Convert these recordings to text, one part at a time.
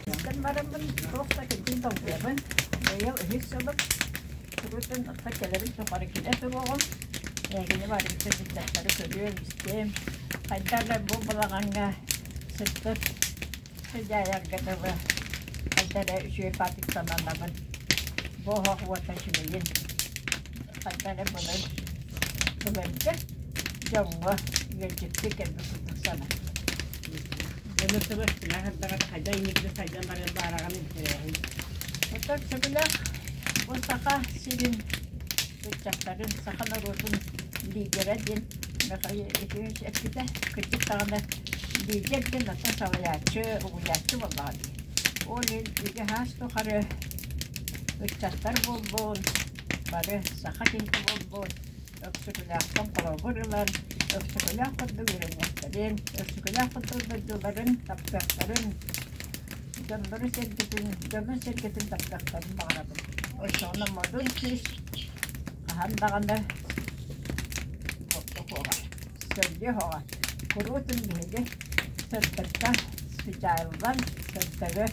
Истэн бараммын туох да кырдьын долгуйабын. Быйыл үһүс сылым куруутун отто кэлэрим тухары кэлэ туруоҕум. Эһигини барыгытын ыччаттары көрүөм, истиэм. Хайдах эрэ бу балаҕаҥҥа сырдык сыдьаайарга дылы хайдах эрэ үчүгэй баатык сананабын. Бу оһох уота үчүгэйин. Хайдах эрэ былыр былыргы дьоҥҥо ыалдьыттыы кэлбит курдук сананабын. Дьону сыбыстыҥа сырдаҕас хайда инникити сайдан барыан баараҕын интэриэһин. Оттон сөбүлэх бу Саха сирин ыччаттарын, саха норуотун лидерэ диэн Михаил Ефимович эппитэ. Кырдьык даҕаны лидер диэн оттон салайааччы, угуйааччы буоллаҕа дии. Ол иһин үгэ-хаас тухары ыччаттар буоллун, бары саха киһитэ буоллун, Өксөкүлээхтэн холобур ылан, Өксөкүлээх курдук үөрэниэхтэрин, Өксөкүлээх курдук дойдуларын таптыахтарын, дьоннорун-сэргэтин, дьонун-сэргэтин таптыахтарын баҕарабын. Оччоҕуна модун күүс хаһан даҕаны суоҕа, сөргүө суоҕа. Куруутун биһиги сырдыкка сыдьаайыллан, сырдыгы,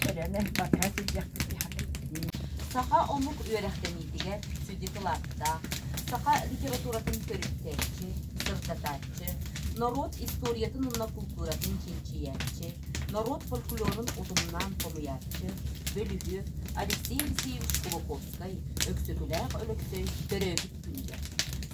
кэрэни батыһа сылдьыахпыт дии саныыбын. Саха омук үөрэхтэниитигэр сүдү кылааттаах, саха литературатын төрүттээччи, сырдатааччы, норуот историятын уонна култууратын чинчийээччи, норуот фольклорун утумнаан хомуйааччы, бөлүһүөк Алексей Алексеевич Кулаковскай Өксөкүлээх Өлөксөй төрөөбүт күнүгэр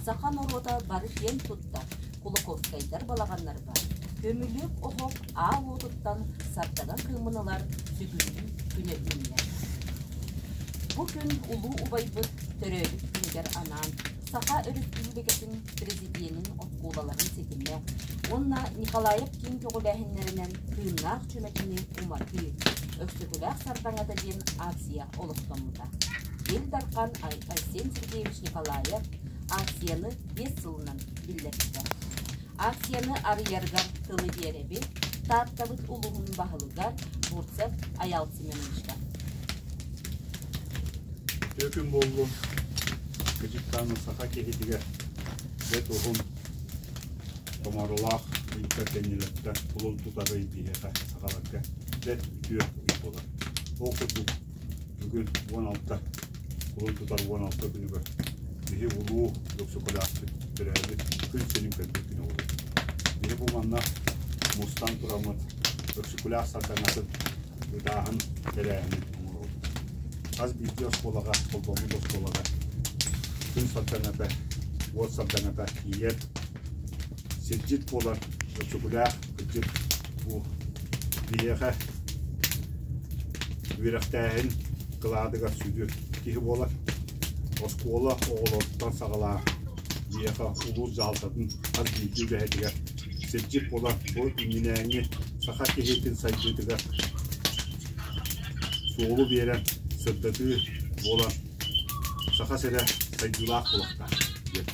саха норуота бары киэн туттар Кулаковскайдар балаҕаннарыгар көмүлүөк оһох аал уотуттан сардаҥа кыымын ылар сүгүрүйүү күнэ үүннэ. Бу күн улуу убайбыт төрөөбүт күнүгэр анаан Саха Өрөспүүбүлүкэтин Президенин оскуолаларын ситимэ уонна Николаев киин көҕүлээһиннэринэн тыыннаах чүмэчини уматыы, Өксөкүлээх сардаҥата диэн акция олохтоммута. Ил Дархан Айсен Сергеевич Николаев акцияны 5 сылынан биллэрбитэ. Акцияны арыйарыгар тылы биэрэбит Тааттабыт улууһун баһылыгар Бурцев Айаал Семеновичка. Үтүө күн буоллун. Кыдьыктааны саха киһитигэр бэт уһун томоролоох ыйдар кэннилэриттэн кулун тутар ый биһиэхэ сахаларга бэрт үтүө ый буолар. Ол курдук Бүгүн 16 кулун тутар 16 күнүгэр биһи улуу Өксөкүлээхпит төрөөбүт күн сирин көрбүт күнэ буолар. Биһи бу манна мустан тураммыт Өксөкүлээх сардаҥатын ытааһын тэрээһинин оҥоробут. Хас биирдии оскуолаҕа, холбоммут оскуолаҕа күн сардаҥата, уот сардаҥата тиийэр сирдьит буолар Өксөкүлээх кырдьык бу биһиэхэ үөрэхтээһин кылаатыгар сүдү киһи буолар. Оскуола оҕолоруттан саҕалаан биһиэхэ улуус дьаһалтатын хас биирдии үлэһитигэр сирдьит буолар бу иннинээҥҥи саха киһитин сайдыытыгар суолу биэрэн сырдатыы буолан Саха сирэ сайдыылаах буолуохтаах диэн.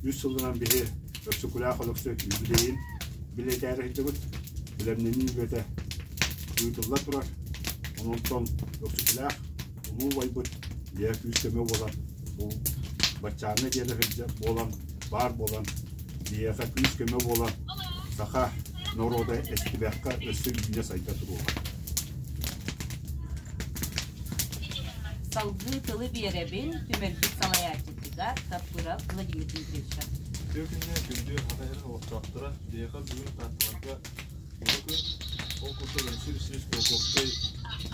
Үс сылынан биһи Өксөкүлээх Өлөксөй юбилейин билэтээри сылдьабыт. Бэлэмнэнии үлэтэ ыытылла турар. Онтон Өксөкүлээх улуу убайбыт биһиэхэ күүс-көмө буолан, бу баччааҥҥа диэри сылдьар буолан, баар буолан, биһиэхэ күүс-көмө буолан, саха норуота эстибэккэ өссө үүнэ-сайда туруоҕа. Салгыы тылы биэрэбин түмэлбит салайааччытыгар Таппыров Владимир Дмитриевичка. Үтүө күҥҥэ күндү Саха сирин олохтоохторо, биһиэхэ бүгүн Таатталарга Бу күн ол курдук Алексей Васильевич Кулаковскай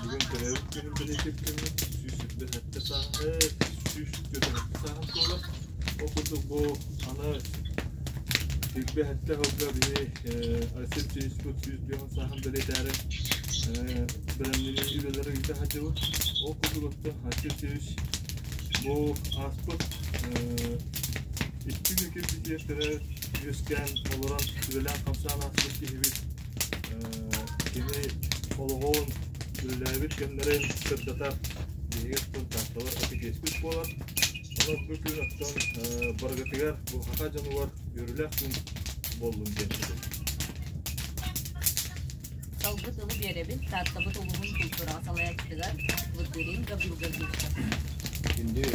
бүгүн төрөөбүт күнүн бэлиэтиир күммүт 127 сааһын 147 сааһын туолар. Ол курдук бу аны 27 сылга биһи Алексей Васильевичпыт 105 сааһын бэлиэтээри бэлэмнэнии үлэлэри ыыта сылдьыбыт. Ол курдук оттон Алексей Васильевич бу ааспыт икки күн кирбитигэр төрөөбүт үөскээн олорон үлэлээн-хамсаан ааспыт киһибит кини олоҕун үлэлээбит кэмнэрин сырдатар биһиги оттон таатталар ытык буолар. Онон бу күн оттон барыгытыгар бу саха дьонугар үөрүүлээх күн буоллун диэн этэбин. Салгыы тылы биэрэбин Тааттабыт улууһун култуураҕа салайааччытыгар Лыгырин Гаврил Гаврильевичка. Күндү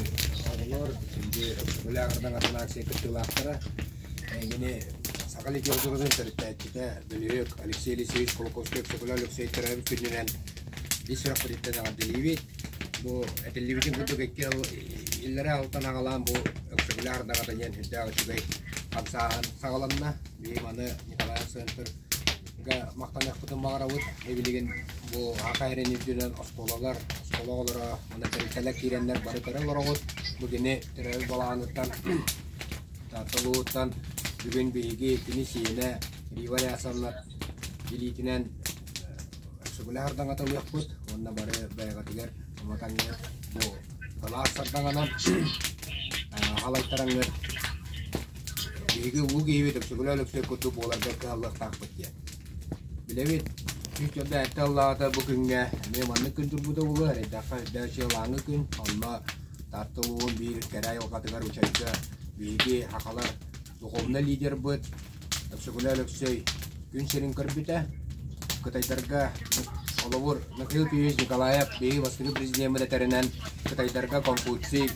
оҕолор, күндү Өксөкүлээх Ардаҥ атын акция кыттыылаахтара. Эйигини саха литературатын төрүттээччитэ, бөлүһүөк Алексей Елисеевич Кулаковскай-Өксөкүлээх Өлөксөй төрөөбүт күнүнэн ис сүрэхпититтэн эҕэрдэлиибит. Бу этиллибитин курдук икки иллэрээ алтан аҕалаан бу Өксөкүлээх ардаҕата диэн сүрдээх үчүгэй хамсааһын саҕаланна. Биһиги маны Николаев Центр махтаныахпытын баҕарабыт. Билигин бу Саха сирин үрдүнэн оскуолалар, оскуола оҕолоро уонна тэрилтэлэр киирэннэр бары көрө олороҕут. Бу кини төрөөбүт балаҕаныттан Таатта улууһуттан бүгүн биһиги кини сиэнэ Рива Рясовна илиитинэн Өксөкүлээх сардаҥата ылыахпыт уонна бары бэйэҕитигэр уматаҥҥыт бу кылаас сардаҥанан халайтараҥҥыт биһиги улуу киһибит Өксөкүлээх Өлөксөй курдук буоларга кыһаллыахтаахпыт диэн. Билэбит, 147 ыллаҕата бу күҥҥэ эмиэ маннык күн турбута буолуо, эрэйдэххэ үрдээх чыалааҥҥы күн, онно Таатта улууһун биир кэрэ айылҕатыгар Учайга биһиги сахалар духовнай лидербыт Өксөкүлээх Өлөксөй күн сирин көрбүтэ. Кытайдарга холобур Михаил Кириллович Николаев биһиги бастакы президеммит этэринэн кытайдарга Конфуций,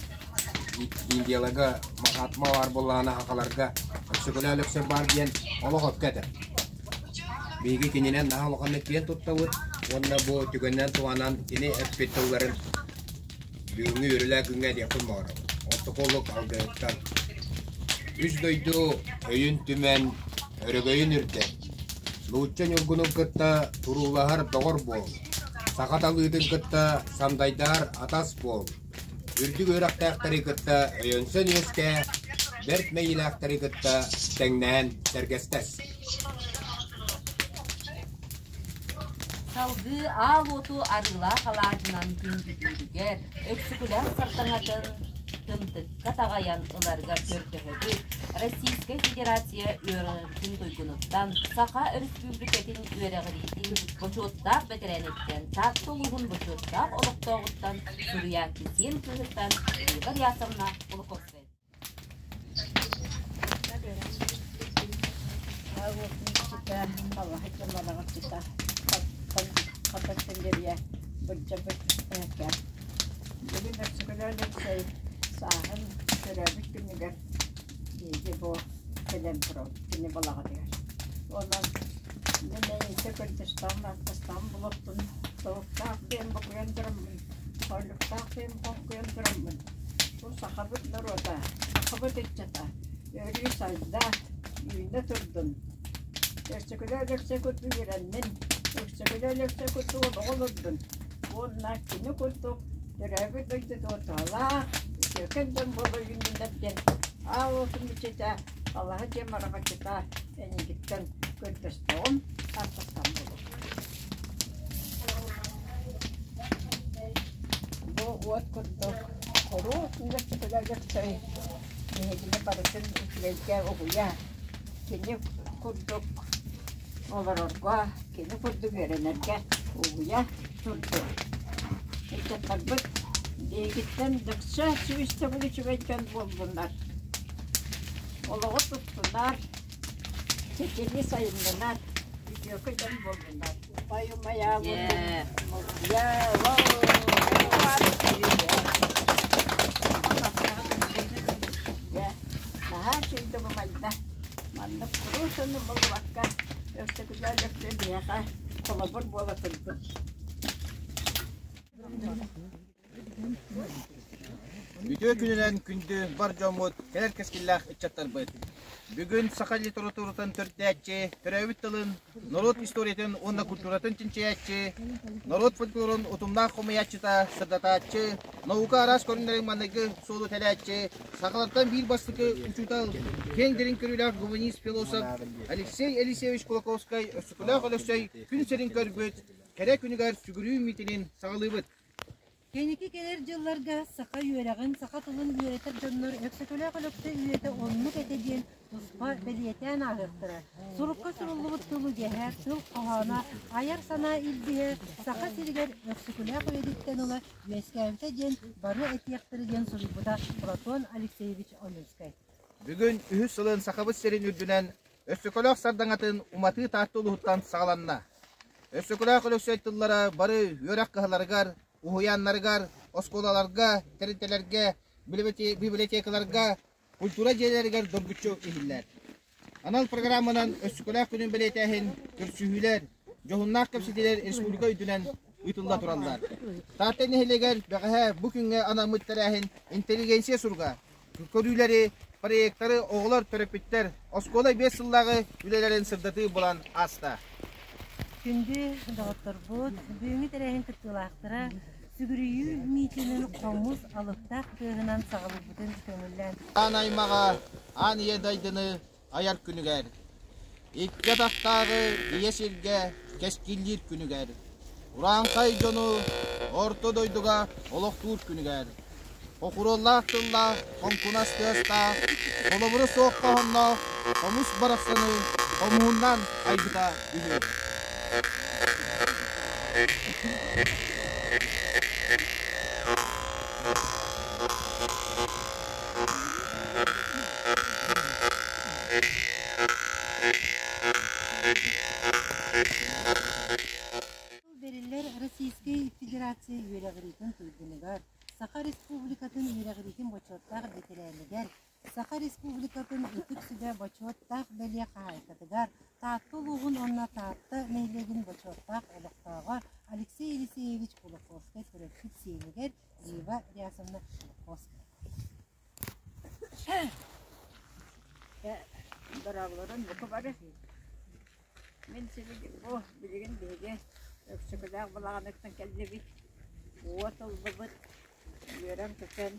Индияларга Махатма баар буоллаҕына сахаларга Өксөкүлээх Өлөксөй баар диэн олох өккө этэр. Биһиги кининэн наһаа улаханнык киэн туттабыт уонна бу түгэнинэн туһанан кини эппит тылларын бүгүҥҥү үөрүүлээх күҥҥэ этиэхпин баҕарабын. Ортоку олук алгыһыттан үс дойду өйүн түмэн, өрөгөйүн үрдэн, нуучча ньургунун кытта туруулаһар доҕор буол, саха талыытын кытта сандайдаһар атас буол, үрдүк үөрэхтээхтэри кытта өйөнсөн үөскээ, бэрт мэйиилээхтэри кытта тэҥнэһэн сэргэстэс. Салгыы аал уоту арыылаах алаадьынан күндүлүүрүгэр Өксөкүлээх сардаҥатын тымтыкка таҕайан ыларыгар көрдөһөбүт Российскай Федерация үөрэҕирдин туйгунуттан, Саха Өрөспүүбүлүкэтин үөрэҕириитин бочуоттаах бэтэрээниттэн, Таатта улууһун бочуоттаах олохтооҕуттан, суруйааччы сиэн кыыһыттан Ива Рясовна Кулаковская. Бүгүн Өксөкүлээх Өлөксөй сааһын төрөөбүт күнүгэр биһиги бу кэлэн турабыт кини балаҕаныгар. Онон мин эйиэхэ көрдөстөҕүм, ааттастаҕым булуохпун, тобуктаах диэн бокуйан тураммын, хооллуктаах диэн хоҥкуйан тураммын, бу сахабыт норуота, сахабыт ыччата өрүү сайда, үүнэ турдун. Өксөкүлээх Өлөксөй курдук үөрэннин, Өксөкүлээх Өлөксөй курдук олоҕу олордун уонна кини курдук төрөөбүт дойдутугар туһалаах, үтүөкэн дьон буола үүннүннэр диэн аал уотун иччитэ, алаһа дьиэм араҥаччыта эйигиттэн көрдөстөҕүм, ааттастаҕым буолуо. Бу уот курдук хоруоп Өксөкүлээх биһигини барытын үчүгэйгэ угуйа, кини курдук олорорго, кини курдук үөрэнэргэ угуйа турду. Ыччаттарбыт биһигиттэн дөксө сүүс төгүл үчүгэй дьон буоллуннар, олоҕу туттунар, ситими сайыннанар үтүөкэ дьон буоллуннар. Наһаа үчүгэй бумайда. Маннык куруусуну булбакка өксөкүлээх Өлөксөй биһиэхэ холобур буола турбут. Үтүө күнүнэн күндү бар дьоммут, кэлэр кэскиллээх ыччаттарбыт! Бүгүн саха литературатын төрүттээччи, төрөөбүт тылын, норуот историятын уонна культуратын чинчийээччи, норуот фольклорун утумнаах хомуйааччыта, сырдатааччы, наука араас көрүҥнэрин маҥнайгы суолу тэлээччи, сахалартан биир бастакы учуутал, киэҥ дириҥ көрүүлээх гуманист-философ Алексей Елисеевич Кулаковскай Өксөкүлээх Өлөксөй күн сирин көрбүт кэрэ күнүгэр сүгүрүү миитинин саҕалыыбыт. Кэнники кэлэр дьылларга саха үөрэҕин, саха тылын үөрэтэр дьоннор Өксөкүлээх Өлөксөй үйэтэ оннук этэ диэн туспа бэлиэтээн ааһыахтара. Сурукка суруллубут тыл үгэһэ, тыл хоһооно, айар санаа илбиһэ Саха сиригэр Өксөкүлээх үйэтиттэн ыла үөскээбитэ диэн бары этиэхтэрэ диэн суруйбута Платон Алексеевич Ойунскай. Бүгүн үһүс сылын Сахабыт сирин үрдүнэн Өксөкүлээх сардаҥатын уматыы Таатта улууһуттан саҕаланна. Өксөкүлээх Өлөксөй тыллара бары үөрэх кыһаларыгар, уһуйааннарыгар, оскуолаларга, тэрилтэлэргэ, библиотекаларга, культура дьиэлэригэр доргуччу иһиллэр. Анал программанан Өссүкүлээх күнүн бэлиэтээһин, көрсүһүүлэр, дьоһуннаах кэпсэтиилэр республика үрдүнэн ыытылла тураллар. Таатта нэһилиэгэр бэҕэһээ бу күҥҥэ анаммыт тэрээһин интеллигенция суруга, көрүүлэри, проектары оҕолор, төрөппүттэр оскуола биэс сыллааҕы үлэлэрин сырдатыы булан ааста. Күндү доҕотторбут, бүгүҥҥү тэрээһин кыттыылаахтара сүгүрүйүү миитинин хомус алыптаах тыаһынан саҕалыырбытын көҥүллээн. Аан аймаҕа аан ийэ дайдыны айар күнүгэр, икки атахтааҕы ийэ сиргэ кэскиллиир күнүгэр, урааҥхай дьону орто дойдуга олохтуур күнүгэр, хокуруоллаах тыллаах хоҥкунас тыастаах, холобуру суох хоһоонноох хомус барахсаны хомуһуннаан айбыта үһү. Бэриллэр Российскай Федерация үөрэҕириитин туйгунугар, Саха Республикатын үөрэҕириитин бочуоттаах бэтэрээнигэр, Саха Республикатын Ытык Сүбэ бочуоттаах бэлиэ хаһаайкатыгар, Таатта улууһун уонна Таатта нэһилиэгин бочуоттаах олохтооҕо Алексей Елисеевич Кулаковскай төрөппүт сиэнигэр Зива Рясовна Кулаковская. Дорооболорун бука бары. Мин сибили бу билигин биһиги Өксөкүлээх балаҕаныттан кэллибит. Уот ыллыбыт, үөрэн-көтөн,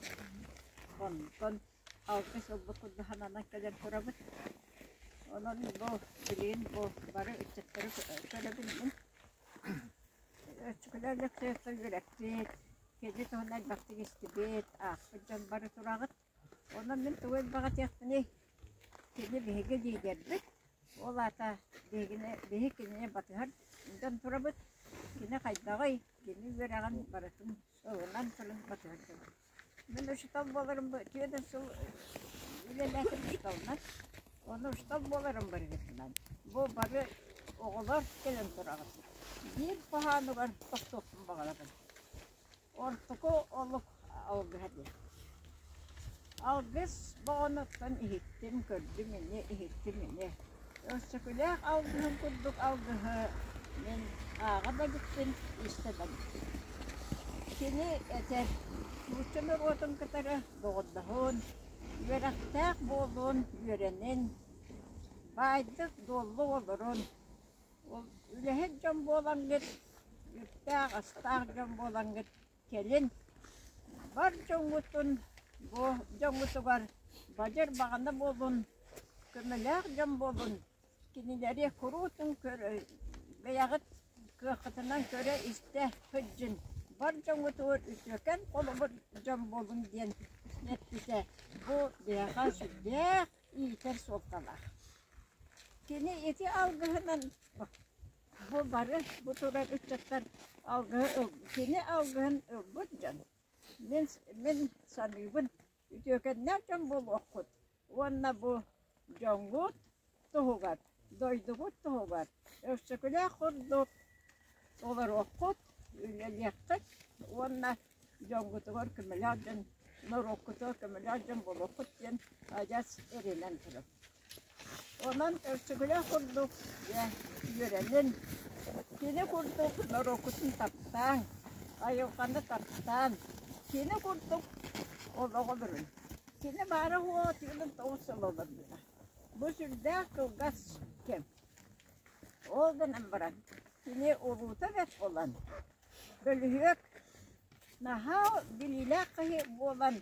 онтон алтыс ылбыт курдук сананан кэлэн турабыт. Онон бу билигин бу бары ыччаттары көрөбүн мин. Өксөкүлээх Өлөксөйөттөн үөрэппит, кини туһунан элбэхтик истибит, аахпыт дьон бары тураҕыт. Онон мин тугу элбэҕэтиэхпиний, кини биһиги лидербит, ол аата биһигини биһи кинини батыһар дьон турабыт, кини хайдаҕый, кини үөрэҕин барытын ылынан туран батыһар дьон. Мин учуутал буоларым түөрт сыл үлэлээтим учууталынан, ону учуутал буоларым быһыытынан бу бары оҕолор кэлэн тураҕыт. Биир хоһоонугар тохтуохпун баҕарабын. Ортоку олук алгыһа диэн. Алгыс боҕонуттан иһиттим, көрдүм ини, иһиттим ини. Өксөкүлээх алгыһын курдук алгыһы мин ааҕа да иликпин, истэ да иликпин. Кини этэр, нуучча норуотун кытары доҕордоһун, үөрэхтээх буолун, үөрэнин, баайдык-дуоллук олорун, Үлэһит дьон буолаҥҥыт, үптээх-астаах дьон буолаҥҥыт кэлин бар дьоҥҥутун бу дьоҥҥутугар бадьыр баҕана буолун, көмөлөөх дьон буолун, кинилэри куруутун бэйэҕит кыаххытынан көрө-истэ сылдьын, бар дьоҥҥутугар үтүөкэн холобур дьон буолун диэн эппитэ бу биһиэхэ сүрдээх иитэр суолталаах. Кини ити алгыһынан бу бары бу турар ыччаттар алгыһы кини алгыһын ылбыт дьон. Мин, мин саныыбын үтүөкэннээх дьон буолуоххут уонна бу дьоҥҥут туһугар, дойдугут туһугар Өксөкүлээх курдук олоруоххут, үлэлиэххит уонна дьоҥҥутугар көмөлөөх дьон, норуоккутугар көмөлөөх дьон буолуоххут диэн адьас эрэнэн турабын. Онон Өксөкүлээх курдук дьэ үөрэнин, кини курдук норуоккутун таптааҥ, айылҕаны таптааҥ, кини курдук олоҕу олорун. Кини баара-суоҕа 49 сыл олорбута. Бу сүрдээх кылгас кэм. Ол гынан баран, кини улуута бэрт буолан, бөлүһүөк наһаа билиилээх киһи буолан,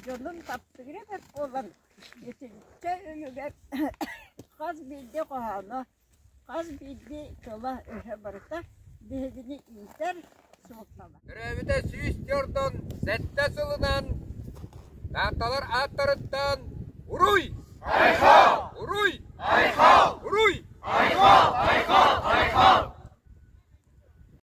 дьонун таптыыра бэрт буолан, итинчэ үлүгэр хас биирдии хоһооно, хас биирдии тыла-өһө барыта биһигини иитэр суолталаах. Төрөөбүтэ 147 сылынан Таатталар ааттарыттан Уруй! Айхал! Уруй! Айхал! Уруй! Айхал! Айхал! Айхал!